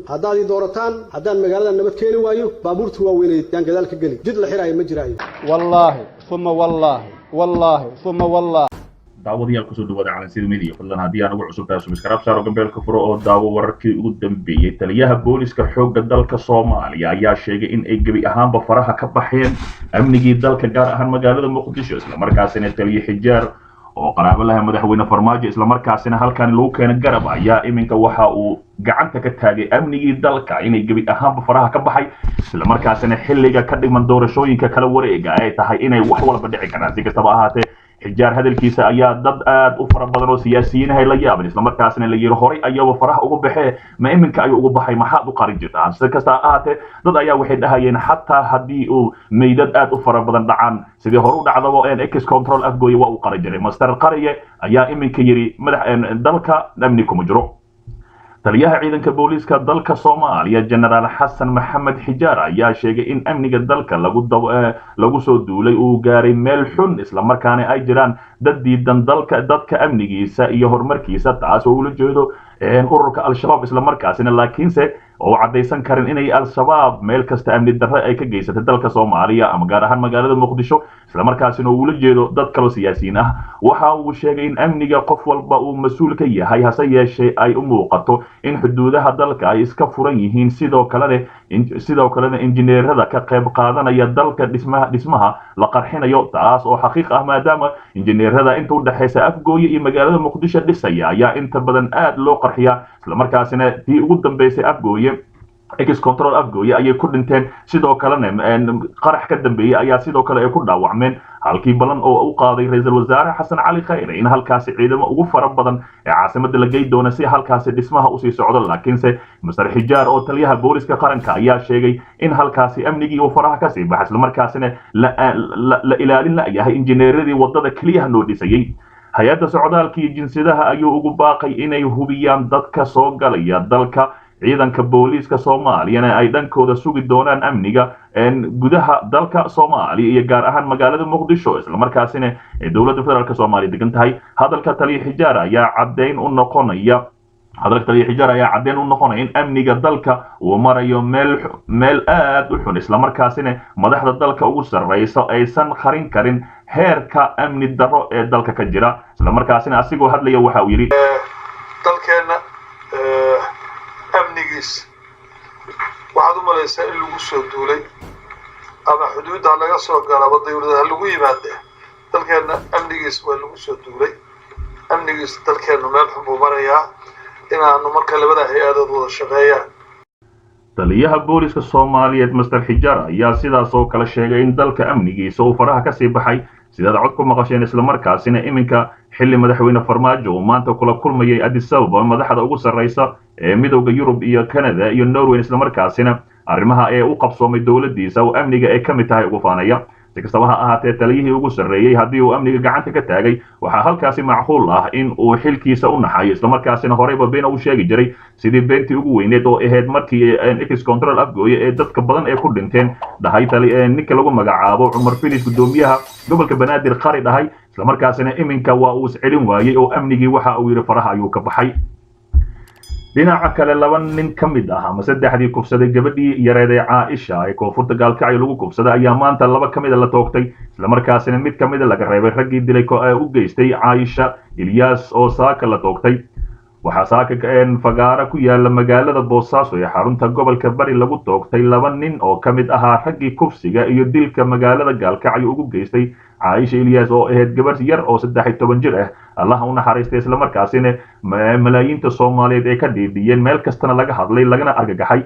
Haddaad ii doorataan, haddaan magaalada nabad keeni waayo, baabuurta waaweyneed yaan gadaal ka geli, jid la xiraayo ma jiraayo. Wallaahi uma wallaahi, wallaahi uma wallaahi. Daawadayaal, kusoo dhawaada Calansida Media. Fadlan haddii aan ugu cusub tahay, subscribe saaro, gambeelka furo oo daawo wararkii ugu dambeeyey. Taliyaha booliska xoogga dalka Soomaaliya ayaa sheegay in ay gebi ahaanba faraha ka baxeen amnigii dalka, gaar ahaan magaalada Muqdisho. Islamarkaasina taliye Xijaar oo qaraabo laha madaxweyne Farmaajo, islamarkaasina halkan lagu keena garab, ayaa iminka waxa uu gacanta ka taagay amnigii dalka inay gebi ahaanba faraha ka baxay, islamarkaasina xilliga ka dhiman doorashooyinka kala wareega ay tahay inay wax walba dhici karaan. Si kastaba ahaatee, Xijaar hadalkiisa ayaa dad aad u fara badan oo siyaasiyiinahay la yaabin, islamarkaasina la yiri horay ayaba faraha uga baxee, ma iminka ayuu ugu baxay? Maxaad u qarin jirtaa? Si kasta ahaatee, dad ayaa waxay dhahayeen xataa haddii uu meydad aad u fara badan dhacaan, sidii hore u dhacdaba Ex Control Afgooye waa uu qari jiray. Master Qariye ayaa iminka yiri madax dalka amni kuma jiro. Taliyaha ciidanka booliiska dalka Soomaaliya, Genaraal Xasan Maxamed Xijaar, ayaa sheegay in amniga dalka lagu soo duulay uu gaaray meel xun, islamarkaana ay jiraan dad diidan dalka, dadka amnigiisa iyo horumarkiisa, taas oo ula jeedo ururka Al-Shabaab, islamarkaasina laakiinse oo caddaysan karin inay Al-Shabaab meel kasta amni darre ay ka geysatay dalka Soomaaliya ama gaar ahaan magaalada Muqdisho, islamarkaasina uu ula jeedo dad kaloo siyaasiyiin ah. Waxa uu sheegay in amniga qof walba uu mas-uul ka yahay, hase yeeshee ay u muuqato in xuduudaha dalka ay iska furan yihiin, sidoo kalena injineerada ka qayb qaadanaya dalka dhismaha la qarxinayo, taas oo xaqiiq ah, maadaama injineerada inta u dhexaysa Afgooye iyo magaalada Muqdisho dhisaya ayaa inta badan aad loo qarxiyaa, islamarkaasina tii ugu dambeysay Afgooye, Ex Control Afgooye, ayay ku dhinteen. Sidoo kalena qarax ka dambeeyey ayaa sidoo kale ay ku dhaawacmeen. Halkii balan oo u qaaday ra-iisul wasaare Xasan Cali Khayre in halkaasi ciidamo ugu fara badan ee caasimada la gey doona si halkaasi dhismaha usii socdo, laakiinse Master Xijaar oo taliyaha booliska qaranka ayaa sheegay in halkaasi amnigii uu faraha kasii baxa, islamarkaasina la ilaalin layahay injineeradii wadada keliyaha noo dhisayay. Hay-adda socdaalka iyo jinsiyadaha ayuu ugu baaqay inay hubiyaan dadka soo galaya dalka, ciidanka booliiska Soomaaliyana ay dhankooda sugi doonaan amniga gudaha dalka Soomaaliya iyo gaar ahaan magaalada Muqdisho, islamarkaasina ay dowladda federaalk Soomaaliya degan tahay. Hadalka taliya Xijaar ayaa caddeyn u noqonaya in amniga dalka uu marayo meel aad u xun, islamarkaasina madaxda dalka ugu sarreysa aysan qarin karin heerka amni darro ee dalka ka jira. Islamarkaasina asigoo hadlaya waxa uu yidhi: Dalkeenna amnigiis waxaad u malaysaa in lagu soo duulay, ama xuduudda ha laga soo galaba, dawlada ha lagu yimaadee, dalkeenna amnigiis waa lagu soo duulay. Amnigiis dalkeennu meel xun buu marayaa, inaanu marka labada hay-adood wada shaqeeyaan. Taliyaha booliska Soomaaliyeed Master Xijaar ayaa sidaas oo kale sheegay in dalka amnigiisa uu faraha kasii baxay, sidaad cod ku maqasheen, islamarkaasina iminka xilli madaxweyne Farmaajo uu maanta kula kulmayay Addis Ababa madaxda ugu sarreysa ee Midowda Yurub iyo Canada iyo Norway, islamarkaasina arrimaha ee u qabsoomay dowladdiisa oo amniga ay ka mid tahay ugu faanaya. Si kastaba ha ahaatee, taliyihii ugu sarreeyey haddii uu amniga gacanta ka taagay, waxaa halkaasi macquul ah in uu xilkiisa u naxayo, islamarkaasina horeyba beena u sheegi jiray, sidii beentii ugu weyneed oo ahayd markii Ex Control Afgooye ee dadka badan ee ku dhinteen dhahay ninka lagu magacaabo Cumar Finis, guddoomiyaha gobolka Banaadir, qari dhahay. Islamarkaasina iminka waa uu iscelin waayey oo amnigii waxa uu yidhi faraha ayuu ka baxay. Dhinaca kale, laba nin ka mid ah ama saddexdii kufsaday gabadhii yareed ee Caaisha ee koonfurta Gaalkacyo lagu kufsaday ayaa maanta laba ka mida la toogtay, islamarkaasina mid ka mida laga reebay raggii dilay u geystay Caaisha Ilyaas oo saaka la toogtay. Waxaa saaka fagaara ku yaala magaalada Boosaaso ee xarunta gobolka Bari lagu toogtay laba nin oo ka mid ahaa raggii kufsiga iyo dilka magaalada Gaalkacyo ugu geystay Caaisha Ilyaas oo ahayd gabar yar oo 13 jir ah, Allaha u naxariistay, islamarkaasina malaayiinta Soomaaliyeed ee ka dhiidhiyeen, meel kastana laga hadlay, lagana argagaxay.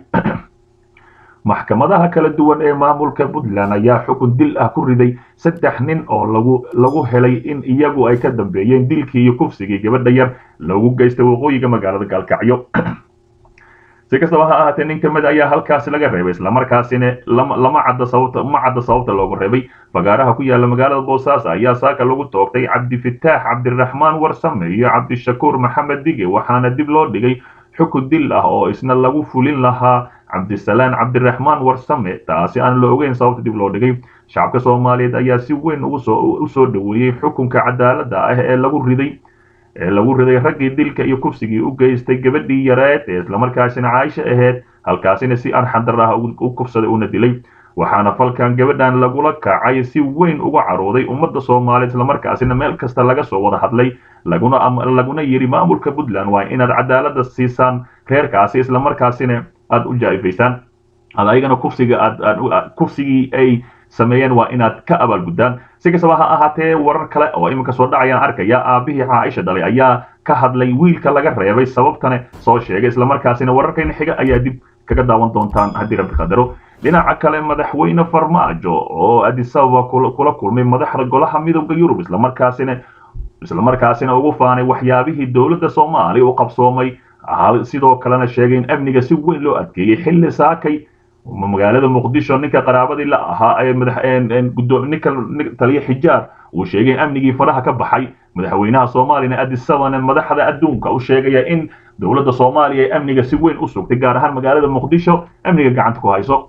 Maxkamadaha kala duwan ee maamulka Puntland ayaa xukun dil ah ku riday saddex nin oo lagu helay in iyagu ay ka dambeeyeen dilkii iyo kufsigii gabadha yar lagu geystay waqooyiga magaalada Gaalkacyo. Si kastaba ha ahaatee, nin kamid ayaa halkaasi laga reebay, islamarkaasina lama cadda sababta, ma cadda sababta loogu reebay. Fagaaraha ku yaala magaalada Boosaaso ayaa saaka lagu toogtay Cabdifitaax Cabdiraxmaan Warsame iyo Cabdishakuur Maxamed Dige, waxaana dib loo dhigay xukun dil ah oo isna lagu fulin lahaa Cabdisalaan Cabdiraxmaan Warsame, taasi aan la ogeyn sababta dib loo dhigay. Shacabka Soomaaliyeed ayaa si weyn u soo dhoweeyey xukunka cadaaladda ah ee lagu riday raggii dilka iyo kufsigii u geystay gabadhii yareed ee islamarkaasina Caaisha ahayd. Halkaasina si arxan darro ah u kufsaday una dilay. Waxaana falkan gabadhan lagula kacay si weyn uga carooday ummadda Soomaaliya, islamarkaasina meel kasta laga soo wada hadlay, laguna yidhi maamulka Puntland waa inaad cadaaladda siisaan reerkaasi, islamarkaasina aad u jaa'ifaysaan, aad ayagana kufsiga aad kufsigii ay sameeyeen waa inaad ka abaalguddaan. Si kastaba ha ahaatee, warar kale oo iminka soo dhacayaan arkaya, aabihii Caaisha dhalay ayaa ka hadlay wiilka laga reebay, sababtana soo sheegay, islamarkaasina wararkayna xiga ayaa dib kaga daawan doontaan haddii Rabbi qadaro. Dhinaca kale, madaxweyne Farmaajo oo Addis Ababa kula kulmay madaxda Golaha Midowda Yurub, islamarkaasina ugu faanay waxyaabihii dowladda Soomaaliya u qabsoomay, sidoo kalena sheegay in amniga si weyn loo adkeeyey, xilli saakay magaalada Muqdisho ninka qaraabadii la ahaa ee ninka taliya Xijaar uu sheegay in amnigii faraha ka baxay. Madaxweynaha Soomaaliyana Addis Ababana madaxda adduunka u sheegaya in dowladda Soomaaliya ay amniga si weyn u sugtay, gaar ahaan magaalada Muqdisho amniga gacanta ku hayso.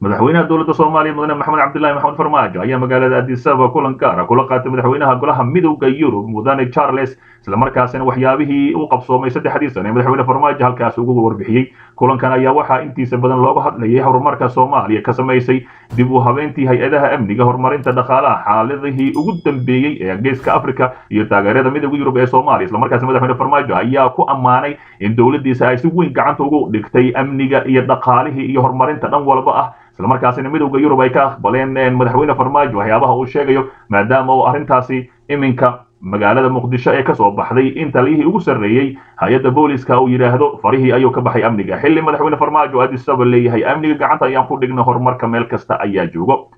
Madaxweynaha dowladda Soomaaliya, mudane Maxamed Cabdillahi Maxamed Farmaajo, ayaa magaalada Addis Ababa kulan gaar ah kula qaatay madaxweynaha Golaha Midowda Yurub, mudane Charles, islamarkaasina waxyaabihii u qabsoomay 3dii sane ee madaxweyne Farmaajo halkaas ugu warbixiyey. Kulankan ayaa waxaa intiisa badan looga hadlayay horumarka Soomaaliya ka samaysay, dib u habeyntii hay-adaha amniga, horumarinta dhaqaalaha, xaaladihii ugu dambeeyey ee Geeska Africa iyo taageerada Midowda Yurub ee Soomaaliya. Islamarkaasina madaxweyne Farmaajo ayaa ku ammaanay in dowladdiisa ay si weyn gacanta ugu dhigtay amniga iyo dhaqaalihii iyo horumarinta dhan walba ah, islamarkaasina Midowda Yurub ay ka aqbaleen madaxweyne Farmaajo waxyaabaha uu sheegayo, maadaama uu arrintaasi iminka magaalada Muqdisho ee kasoo baxday in taliyihii ugu sarreeyey hay-adda booliska uu yidhaahdo farihii ayuu ka baxay amniga, xilli madaxweyne Farmaajo Addis Ababa leeyahay amniga gacanta ayaan ku dhigna, horumarka meel kasta ayaa joogo.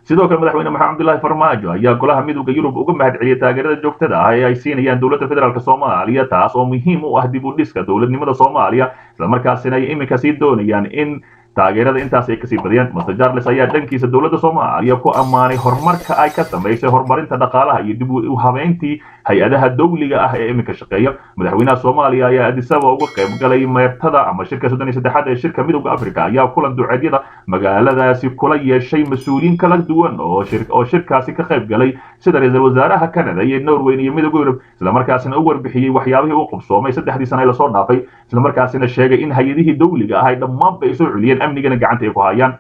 Sidoo kale, madaxweyne Maxamed Cabdillahi Farmaajo ayaa Golaha Midowda Yurub uga mahad celiyey taageerada joogtada ah ee ay siinayaan dowladda federaalk Soomaaliya, taas oo muhiim u ah dib u dhiska dowladnimada Soomaaliya, islamarkaasina ay iminka sii doonayaan in taageerada intaas ay kasii badiyaan. Master Charles ayaa dhankiisa dowladda Soomaaliya ku ammaanay horumarka ay ka samaysay horumarinta dhaqaalaha iyo dib u habeyntii hay-adaha dowliga ah ee iminka shaqeeya. Madaxweynaha Soomaaliya ayaa Addis Ababa uga qayb galay meertada ama shirka 33aad ee shirka Midowda Africa, ayaa kulan duceedyada magaaladaasi kula yeeshay mas-uuliyiin kala duwan oo shirkaasi ka qayb galay, sida ra-iisul wasaaraha Canada iyo Norway iyo Midowda Yurub, islamarkaasina u warbixiyey waxyaabihii u qabsoomay 3dii sano ee lasoo dhaafay, islamarkaasina sheegay in hay-adihii dowliga ah ay dhammaanba ay soo celiyeen, amnigana gacanta ay ku hayaan.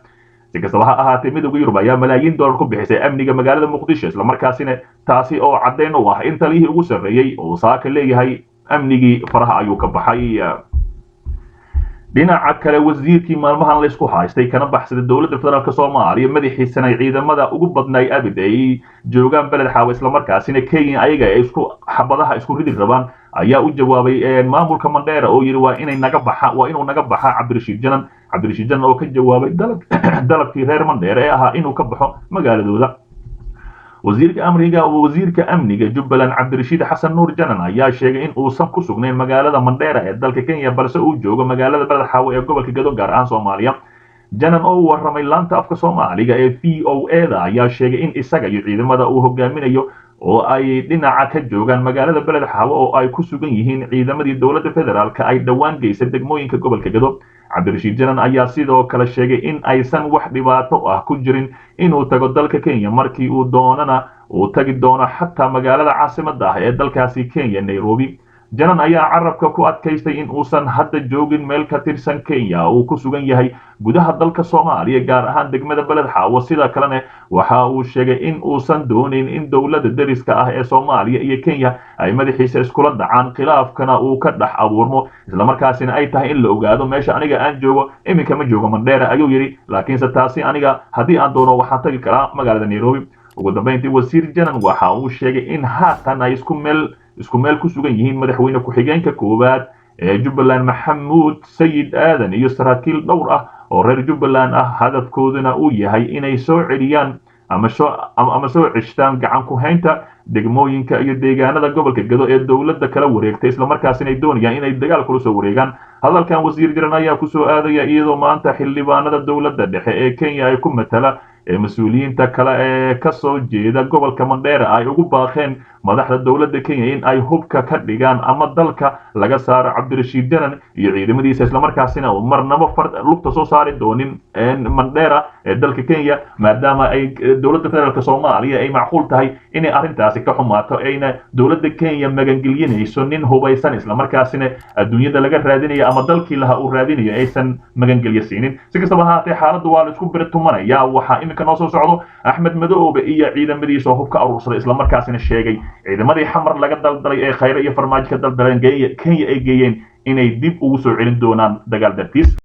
Si kastaba ha ahaatee, Midowda Yurub ayaa malaayiin dollar ku bixisay amniga magaalada Muqdisho, islamarkaasina taasi oo caddayn u ah in taliyihii ugu sarreeyey uu saaka leeyahay amnigii faraha ayuu ka baxay. Dhinaca kale, wasiirkii maalmahan laysku haystay kana baxsaday dowladda federaalk Soomaaliya, madaxiisana ay ciidamada ugu badnaay abid ay joogaan Beled Xaawe, islamarkaasina Kenya ayaga ay isku xabadaha isku ridi rabaan, ayaa u jawaabay maamulka Mandheera oo yidhi waa inay naga baxa, waa inuu naga baxa Cabdirashiid Janan. Cabdirashiid Janan oo ka jawaabay dalabkii reer Mandheera ee ahaa inuu ka baxo magaaladooda. Wasiirka amniga Jubbaland, Cabdirashiid Xasan Nuur Janan, ayaa sheegay in uusan ku sugnayn magaalada Mandheera ee dalka Kenya, balse uu joogo magaalada Beled Xaawe ee gobolka Gado, gaar ahaan Soomaaliya. Janan oo u warramay laanta afka Soomaaliga ee VOA da ayaa sheegay in isaga iyo ciidamada uu hogaaminayo oo ay dhinaca ka joogaan magaalada Beled Xaawe oo ay ku sugan yihiin ciidamadii dowladda federaalk ay dhowaan geysay degmooyinka gobolka Gado. Cabdirashiid Janan ayaa sidoo kale sheegay in aysan wax dhibaato ah ku jirin inuu tago dalka Kenya markii uu doonana uu tagi doono xataa magaalada caasimadda ah ee dalkaasi Kenya, Nairobi. Janan ayaa carabka ku adkaystay in uusan hadda joogin meel ka tirsan Kenya, uu ku sugan yahay gudaha dalka Soomaaliya, gaar ahaan degmada Beled Xaawo. Sida kalena waxa uu sheegay in uusan doonayn in dowladda deriska ah ee Soomaaliya iyo Kenya ay madaxiisa iskula dhacaan, khilaafkana uu ka dhex abuurmo, islamarkaasina ay tahay in la ogaado meesha aniga aan joogo. Iminka ma joogo Mandheera, ayuu yidhi, laakiinse taasi aniga haddii aan doono waxaan tagi karaa magaalada Nairobi. Ugu dambeyntii, wasiir Janan waxa uu sheegay in haatan ay isku meel ku sugan yihiin madaxweyne ku-xigeenka koowaad ee Jubbaland, Maxamuud Sayid Aadan, iyo saraakiil dhowr ah oo reer Jubbaland ah, hadafkooduna uu yahay inay soo celiyaan ama soo ceshtaan gacan ku haynta degmooyinka iyo deegaanada gobolka Gado ee dowladda kala wareegtay, islamarkaasina ay doonayaan inay dagaal kula soo wareegaan. Hadalkan wasiir Janan ayaa kusoo aadaya iyadoo maanta xildhibaanada dowladda dhexe ee Kenya ay ku matala ee mas-uuliyiinta kale ee kasoo jeeda gobolka Mandheera ay ugu baaqeen madaxda dowladda Kenya in ay hubka ka dhigaan ama dalka laga saaro Cabdirashiid Janan iyo ciidamadiisa, islamarkaasina uu marnaba far lugta soo saari doonin Mandheera ee dalka Kenya, maadaama ay dowladda federaalk Soomaaliya ay macquul tahay inay arrintaasi ka xumaato, ayna dowladda Kenya magangelyanayso nin hubaysan, islamarkaasina adduunyada laga raadinayo ama dalkii laha uu raadinayo aysan magangelyo siinin. Si kastaba ahaatee, xaaladdu waa la isku biritumanayaa. Waxaa iminka noo soo socdo Axmed Madoobe iyo ciidamadiisa oo hub ka aruursaday, islamarkaasina sheegay ciidamadii Xamar laga daldalay ee Khayre iyo Farmaajo ka daldaleen Kenya ay geeyeen inay dib ugu soo celin doonaan dagaal dartiis.